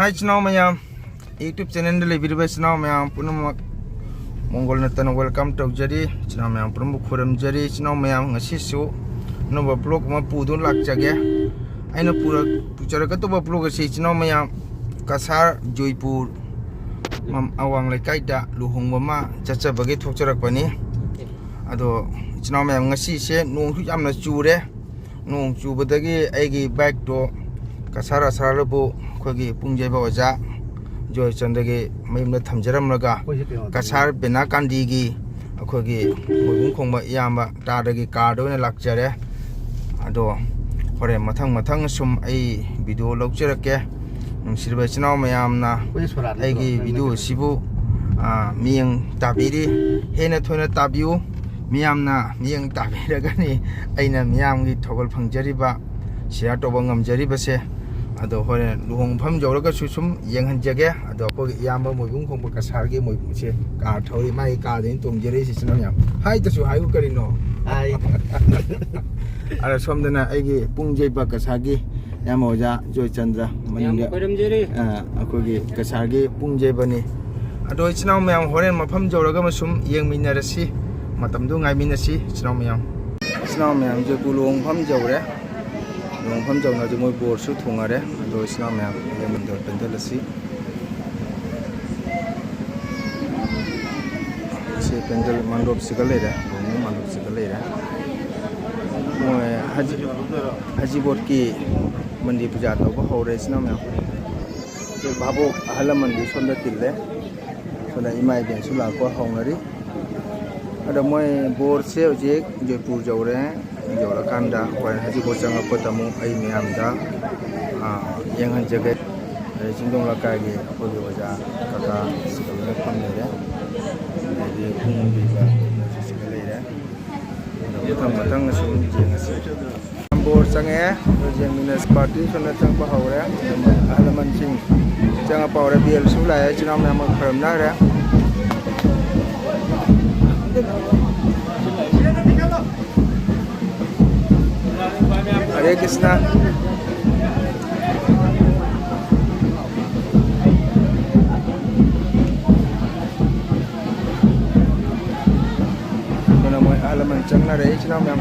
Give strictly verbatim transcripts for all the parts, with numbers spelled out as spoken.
ꯏꯆꯤꯟ ꯏꯅꯥꯎ ꯃꯌꯥꯝ, YouTube channelꯗ ꯂꯩꯕꯤꯔꯤꯕ ꯏꯆꯤꯟ ꯏꯅꯥꯎ ꯃꯌꯥꯝ ꯄꯨꯝꯅꯃꯛ ꯃꯣꯡꯒꯣꯜ ꯅꯠꯇꯅ welcome ꯇꯧꯖꯔꯤ꯫ ꯏꯆꯤꯟ ꯏꯅꯥꯎ ꯃꯌꯥꯝ ꯄꯨꯝꯅꯃꯛ ꯈꯨꯔꯨꯝꯖꯔꯤ꯫ ꯏꯆꯤꯟ ꯏꯅꯥꯎ ꯃꯌꯥꯝ, ꯉꯁꯤꯁꯨ ꯑꯅꯧꯕ vlog ꯑꯃ ꯄꯨꯗꯨꯅ ꯂꯥꯛꯆꯒꯦ꯫ ꯑꯩꯅ ꯄꯨꯔꯛ-, ꯄꯨꯖꯔꯛꯀꯗꯧꯕ vlog ꯑꯁꯤ ꯏꯆꯤꯟ ꯏꯅꯥꯎ ꯃꯌꯥꯝ ꯀꯁꯥꯔ ꯖꯣꯏꯄꯨꯔ ꯃꯝ-, ꯑꯋꯥꯡ ꯂꯩꯀꯥꯏꯗ ꯂꯨꯍꯣꯡꯕ ꯑꯃ ꯆꯠꯆꯕꯒꯤ ꯊꯣꯛꯆꯔꯛꯄꯅꯤ꯫ ꯑꯗꯣ ꯏꯆꯤꯟ ꯏꯅꯥꯎ ꯃꯌꯥꯝ, ꯉꯁꯤꯁꯦ ꯅꯣꯡꯁꯨ ꯌꯥꯝꯅ ꯆꯨꯔꯦ꯫ ꯅꯣꯡ ꯆꯨꯕꯗꯒꯤ ꯑꯩꯒꯤ bikeꯇꯣ ꯀꯁꯥꯔ ꯑꯁꯥꯔꯕꯨ ꯑꯩꯈꯣꯏꯒꯤ ꯄꯨꯡ ꯌꯩꯕ ꯑꯣꯖꯥ ꯖꯣꯏꯆꯟꯗ꯭ꯔꯒꯤ ꯃꯌꯨꯝꯗ ꯊꯝꯖꯔꯝꯂꯒ ꯑꯩꯈꯣꯏꯁꯦ ꯀꯩꯅꯣ ꯀꯁꯥꯔ ꯕꯦꯅꯥꯀꯥꯟꯗꯤꯒꯤ ꯑꯩꯈꯣꯏꯒꯤ ꯃꯣꯏꯕꯨꯡ ꯈꯣꯡꯕ ꯏꯌꯥꯝꯕ ꯇꯥꯗꯒꯤ carꯗ ꯑꯣꯏꯅ ꯂꯥꯛꯆꯔꯦ꯫ ꯑꯗꯣ ꯍꯣꯔꯦꯟ ꯃꯊꯪ ꯃꯊꯪ ꯁꯨꯝ ꯑꯩ video ꯂꯧꯖꯔꯛꯀꯦ꯫ ꯅꯨꯡꯁꯤꯔꯕ ꯏꯆꯤꯟ ꯏꯅꯥꯎ ꯃꯌꯥꯝꯅ ꯑꯩꯈꯣꯏ ꯁꯣꯔꯥꯠ ꯅꯠꯇ꯭ꯔꯣ? ꯑꯩꯒꯤ ꯅꯪ video ꯅꯠꯇ꯭ꯔꯣ? ꯑꯁꯤꯕꯨ, ꯑ, ꯃꯤꯠꯌꯦꯡ ꯇꯥꯕꯤꯔꯤ, ꯍꯦꯟꯅ ꯊꯣꯏꯅ ꯇꯥꯕꯤꯌꯨ꯫ ꯃꯤꯌꯥꯝꯅ ꯃꯤꯠꯌꯦꯡ ꯇꯥꯕꯤꯔꯒꯅꯤ ꯑꯩꯅ ꯃꯤꯌꯥꯝꯒꯤ ꯊꯧꯒꯜ ꯐꯪꯖꯔꯤꯕ, share ꯇꯧꯕ ꯉꯝꯖꯔꯤꯕꯁꯦ꯫ ꯑꯗꯣ ꯍꯣꯔꯦꯟ ꯂꯨꯍꯣꯡꯐꯝ ꯌꯧꯔꯒꯁꯨ ꯁꯨꯝ ꯌꯦꯡꯍꯟꯖꯒꯦ꯫ ꯑꯗꯣ ꯑꯩꯈꯣꯏꯒꯤ ꯏꯌꯥꯝꯕ ꯃꯣꯏꯕꯨꯡ ꯈꯣꯡꯕ ꯀꯁꯥꯔꯒꯤ ꯃꯣꯏꯕꯨꯡꯁꯦ car ꯊꯧꯔꯤ, ꯃꯥꯒꯤ carꯗ ꯑꯩꯅ ꯇꯣꯡꯖꯔꯛꯏꯁꯦ ꯏꯆꯤꯟ ꯏꯅꯥꯎ ꯃꯌꯥꯝ꯫ ꯍꯥꯏꯗꯁꯨ ꯍꯥꯏꯌꯨ ꯀꯔꯤꯅꯣ? ꯍꯥꯏ꯫ ꯑꯗꯣ ꯁꯣꯝꯗꯅ ꯑꯩꯒꯤ ꯄꯨꯡ ꯌꯩꯕ ꯀꯁꯥꯔꯒꯤ ꯏꯌꯥꯝꯕ ꯑꯣꯖꯥ ꯖꯣꯏꯆꯟꯗ꯭ꯔ ꯃꯅꯤꯡꯗ, ꯈꯣꯏꯔꯝꯖꯔꯤ꯫ ꯑ, ꯑꯩꯈꯣꯏꯒꯤ ꯀꯁꯥꯔꯒꯤ ꯄꯨꯡ ꯌꯩꯕꯅꯤ꯫ ꯑꯗꯣ ꯏꯆꯤꯟ ꯏꯅꯥꯎ ꯃꯌꯥꯝ ꯍꯣꯔꯦꯟ ꯃꯐꯝ ꯌꯧꯔꯒ ꯑꯃ ꯁꯨꯝ ꯌꯦꯡꯃꯤꯟꯅꯔꯁꯤ, ꯃꯇꯝꯗꯨ ꯉꯥꯏꯃꯤꯟꯅꯁꯤ ꯏꯆꯤꯟ ꯏꯅꯥꯎ ꯃꯌꯥꯝ꯫ ꯏꯆꯤꯟ ꯏꯅꯥꯎ ꯃꯌꯥꯝꯁꯦ ꯂꯨꯍꯣꯡꯐꯝ ꯌꯧꯔꯦ꯫ ꯂꯨꯍꯣꯡꯐꯝ ꯌꯧꯅ ꯍꯧꯖꯤꯛ ꯃꯣꯏ ꯕꯣꯔꯁꯨ ꯊꯨꯡꯉꯔꯦ꯫ ꯑꯗꯣ ꯏꯆꯤꯟ ꯏꯅꯥꯎ ꯃꯌꯥꯝ ꯌꯦꯡꯃꯤꯟꯅ ꯄꯦꯟꯊꯜ ꯑꯁꯤ꯫ ꯁꯤ ꯄꯦꯟꯗꯜ ꯃꯟꯗꯣꯞꯁꯤꯒ ꯂꯩꯔꯦ, ꯂꯨꯍꯣꯡꯕ ꯃꯟꯗꯣꯞꯁꯤꯒ ꯂꯩꯔꯦ꯫ ꯃꯣꯏ ꯍꯖꯤ-, ꯍꯖꯤꯕꯣꯠꯀꯤ ꯃꯟꯗꯤꯔ ꯄꯨꯖꯥ ꯇꯧꯕ ꯍꯧꯔꯦ ꯏꯆꯤꯟ ꯏꯅꯥꯎ ꯃꯌꯥꯝ꯫ ꯁꯤ ꯚꯥꯕꯣꯛ ꯑꯍꯜ ꯂꯃꯟꯗꯤ ꯁꯣꯝꯗ ꯇꯤꯜꯂꯦ꯫ ꯁꯣꯝꯗ ꯏꯃꯥ ꯏꯕꯦꯟꯁꯨ ꯂꯥꯛꯄ ꯍꯧꯅꯔꯤ꯫ ꯑꯗꯣ ꯃꯣꯏ ꯕꯣꯔꯁꯦ ꯍꯧꯖꯤꯛ ꯖꯣꯏꯄꯨꯔ ꯌꯧꯔꯦ꯫ ꯌꯧꯔꯀꯥꯟꯗ ꯑꯩꯈꯣꯏ ꯍꯖꯤꯕꯣꯠ ꯆꯪꯉꯛꯄꯗ ꯑꯃꯨꯛ ꯑꯩ ꯃꯌꯥꯝꯗ, ꯑꯥ, ꯌꯦꯡꯍꯟꯖꯒꯦ꯫ ꯑꯗꯩ ꯆꯤꯡꯗꯣꯡ ꯂꯩꯀꯥꯏꯒꯤ ꯑꯩꯈꯣꯏꯒꯤ ꯑꯣꯖꯥ ꯀꯀꯥ ꯁꯤꯗ ꯂꯣꯏꯅ ꯐꯝ ꯂꯩꯔꯦ꯫ ꯑꯗꯒꯤ ꯄꯨꯡ ꯄꯤꯕ ꯁꯤꯗ ꯂꯩꯔꯦ꯫ ꯑꯗꯣ ꯃꯊꯪ ꯃꯊꯪ ꯑꯁꯨꯝ ꯌꯦꯡꯉꯁꯤ꯫ ꯕꯣꯔ ꯆꯪꯉꯛꯑꯦ꯫ ꯑꯗꯣ ꯌꯦꯡꯃꯤꯟꯅꯁꯤ꯫ Party ꯁꯣꯝꯗ ꯆꯪꯕ ꯍꯧꯔꯦ꯫ ꯑꯍꯜ ꯂꯃꯟꯁꯤꯡ ꯆꯪꯉꯛꯄ ꯍꯧꯔꯦ꯫ ꯕꯦꯜꯁꯨ ꯂꯥꯛꯑꯦ꯫ ꯏꯆꯤꯟ ꯏꯅꯥꯎ ꯃꯌꯥꯝ ꯑꯃ ꯈꯣꯏꯔꯝꯅꯈ꯭ꯔꯦ꯫ ꯍꯔꯦ ꯀ꯭ꯔꯤꯁꯅ꯫ ꯆꯪꯅꯔꯦ ꯏꯆꯤꯟ ꯏꯅꯥꯎ ꯃꯌꯥꯝ꯫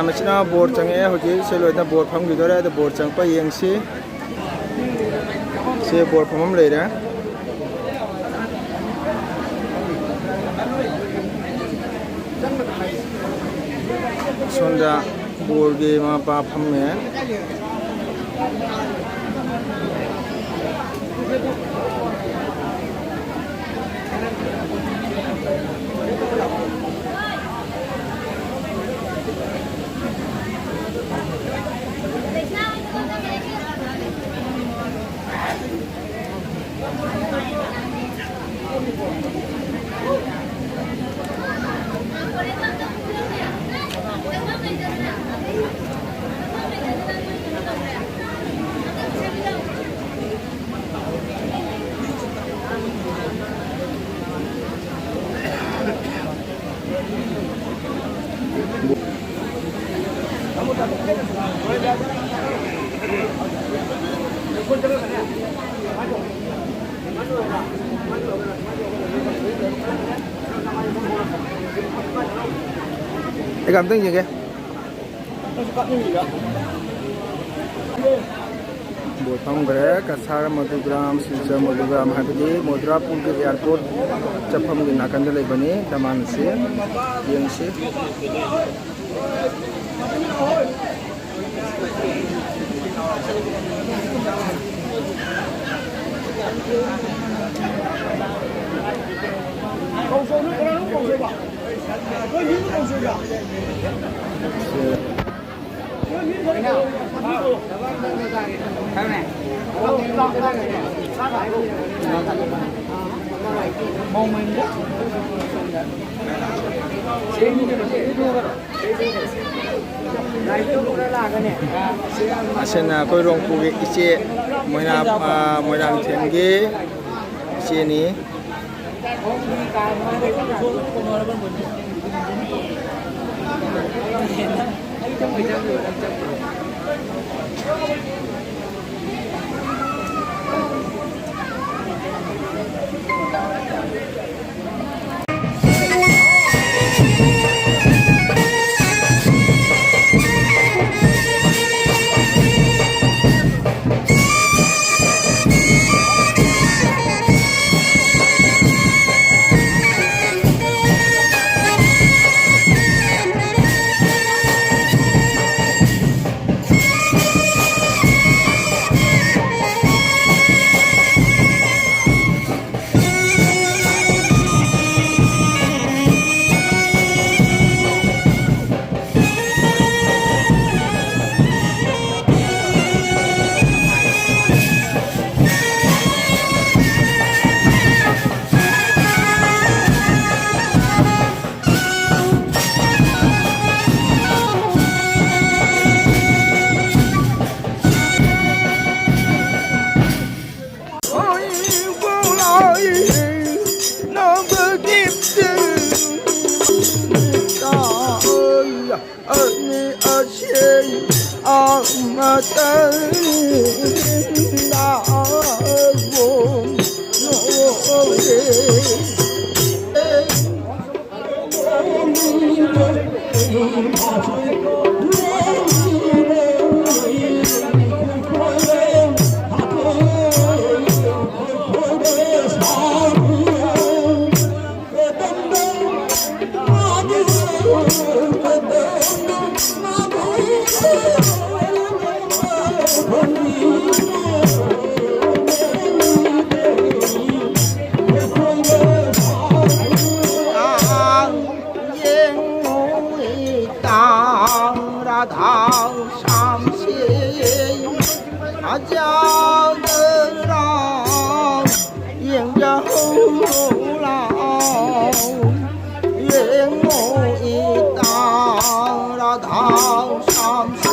ꯃꯁꯤꯅ ꯕꯣꯔ ꯆꯪꯉꯛꯑꯦ꯫ ꯍꯧꯖꯤꯛ ꯁꯤ ꯂꯣꯏꯅ ꯕꯣꯔ ꯐꯝꯈꯤꯗꯣꯔꯦ꯫ ꯑꯗꯣ ꯕꯣꯔ ꯆꯪꯉꯛꯄ ꯌꯦꯡꯁꯤ꯫ ꯁꯤ ꯕꯣꯔ ꯐꯝꯐꯝ ꯂꯩꯔꯦ꯫ ꯁꯣꯝꯗ ꯕꯣꯔꯒꯤ ꯃꯃꯥ ꯃꯄꯥ ꯐꯝꯃꯦ꯫ ꯑꯩꯒ ꯑꯝꯇꯪ ꯌꯦꯡꯒꯦ꯫ ꯕꯣꯠ ꯐꯝꯈ꯭ꯔꯦ꯫ ꯀꯁꯥꯔ ꯃꯙꯨꯒ꯭ꯔꯥꯝ, ꯁꯤꯜꯆꯔ ꯃꯙꯨꯒ꯭ꯔꯥꯝ ꯍꯥꯏꯕꯗꯤ ꯃꯣꯗ꯭ꯔꯥ ꯄꯨꯜꯒꯤ ꯑꯦꯌꯥꯔꯄꯣꯔꯠ ꯆꯠꯐꯝꯒꯤ ꯅꯥꯀꯟꯗ ꯂꯩꯕꯅꯤ꯫ ꯗꯃꯥꯟꯁꯤ ꯌꯦꯡꯁꯤ꯫ ꯑꯁꯤꯅ ꯑꯩꯈꯣꯏ ꯔꯣꯡꯄꯨꯒꯤ ꯏꯆꯦ, ꯃꯣꯏꯔꯥꯡ, ꯑ, ꯃꯣꯏꯔꯥꯡꯊꯦꯝꯒꯤ ꯏꯆꯦꯅꯤ꯫ ꯌꯦꯡꯉꯨ ꯏꯇꯥ ꯔꯥꯙꯥ ꯁ꯭ꯌꯥꯝꯁꯤ ꯐꯖꯕ꯭ꯔꯥ? ꯌꯦꯡꯖꯍꯧꯔꯣ ꯂꯥꯎ꯫ ꯌꯦꯡꯉꯨ ꯏꯇꯥ ꯔꯥꯙꯥ ꯁ꯭ꯌꯥꯝꯁꯤ꯫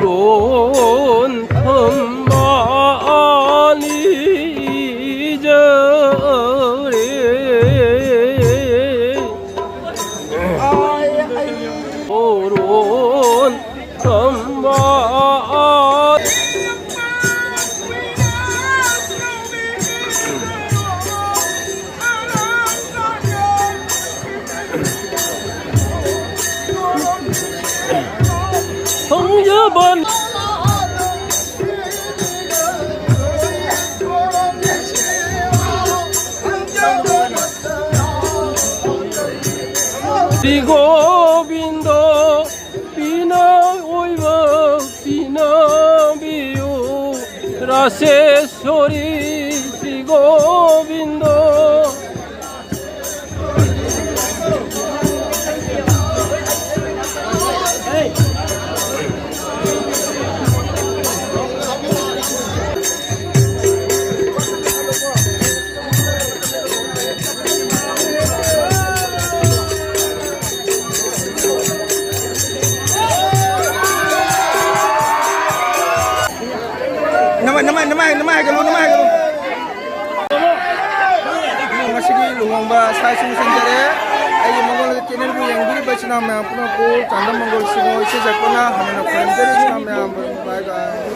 ꯆꯣꯔꯣꯟ ꯐꯝꯕꯥꯂꯤ ꯖꯔꯦ꯫ ꯆꯣꯔꯣꯟ ꯐꯝꯕꯥ ꯐꯪꯖꯕ ꯁ꯭ꯔꯤ ꯒꯣꯕꯤꯟꯗ ꯄꯤꯅ ꯑꯣꯏꯕ ꯄꯤꯅꯕꯤꯌꯨ ꯔꯥꯁꯦꯁꯣꯔꯤ ꯁ꯭ꯔꯤ ꯒꯣꯕꯤꯟꯗ꯫ ꯅꯃꯥꯏ, ꯅꯃꯥꯏ, ꯅꯃꯥꯏ, ꯅꯃꯥꯏ ꯍꯥꯏꯒꯠꯂꯨ, ꯅꯃꯥꯏ ꯍꯥꯏꯒꯠꯂꯨ꯫ ꯉꯁꯤꯒꯤ ꯂꯨꯍꯣꯡꯕ ꯁꯥꯏꯁꯨ ꯂꯣꯏꯁꯤꯟꯖꯔꯦ꯫ ꯑꯩꯒꯤ ꯃꯪꯒꯣꯜ ꯆꯦꯅꯦꯜꯕꯨ ꯌꯦꯡꯕꯤꯔꯤꯕ ꯏꯆꯤꯟ ꯏꯅꯥꯎ ꯃꯌꯥꯝ ꯄꯨꯝꯅꯃꯛꯄꯨ ꯆꯥꯟꯗꯝ ꯃꯪꯒꯣꯜ ꯁꯤꯅꯣ ꯏꯁꯩ ꯁꯛꯄꯅ ꯍꯥꯟꯅ ꯈꯨꯔꯨꯝꯖꯔꯤ ꯏꯆꯤꯟ ꯏꯅꯥꯎ ꯃꯌꯥꯝ꯫ ꯕꯥꯏ ꯕꯥꯏ꯫